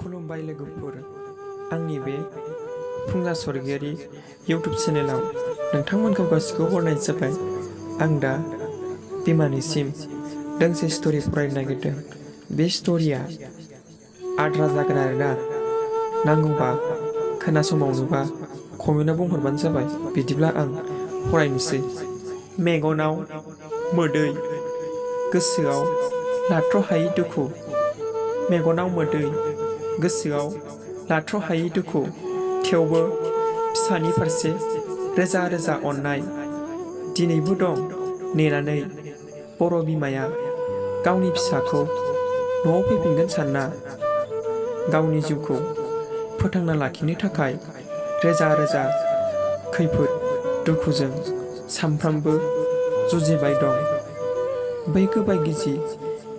खुलुमबाय लोगोफोर, आंनि बे फुंजा स्वर्गियारि इउटुब चेनेलाव नोंथांमोनखौ गासिखौबो बरायनाय जाबाय। आं दा बिमानिसिम दोंसे स्ट'रि फरायनो नागिरदों। बे स्ट'रिया आद्रा जागोन आरोना। नांगौबा खोनासंबावनोबा कमेन्टआव बुंहरबानो जाबाय। बिदिब्ला आं फरायनोसै। मेगनाव मोदै, गोसोआव लाथ्र'हायै दुखु। मेगनाव मोदै, गोसोआव लाथ्र'हायै दुखु। थेवबो फिसानि फारसे रोजा रोजा अननाय। दिनैबो दं नेनानै बर' बिमाया गावनि फिसाखौ न'आव फैफिनगोन सानना। गावनि जिउखौ फोथांना लाखिनो थाखाय रोजा रोजा खैफोद दुखुजों सानफ्रामबो जुजिबाय दं। बै गोबाय गिजि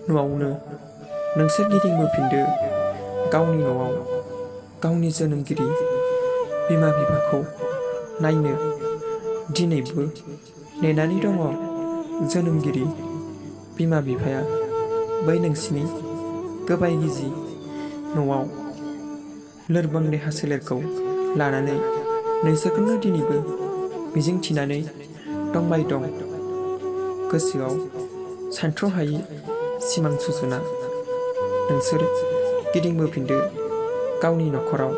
न'आवनो नोंसोर गिदिंबोफिनदो गावनि न'आव, गावनि जोनोमगिरि बिमा बिफाखौ नायनो। दिनैबो नेनानै दङ जोनोमगिरि बिमा बिफाया बै नोंसिनि गोबाय गिजि न'आव लोरबां देहा सोलेरखौ लानानै नोंसोरखौनो दिनैबो मिजिंथिनानै दंबाय दं। गोसोआव सानथ्र'हायि सिमां सुजुना नोंसोर गिदिंबोफिनदो गावनि न'खराव।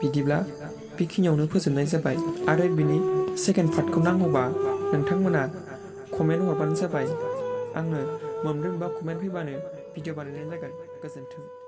बिदिब्ला बेखिनियावनो फोजोबनाय जाबाय, आरो बिनि सेकेन्ड पार्टखौ नांगौबा नोंथांमोना कमेन्ट हरबानो जाबाय। आंनो मोनब्रै बा कमेन्ट फैबानो भिडिअ बानायनाय जागोन। गोजोन्थों।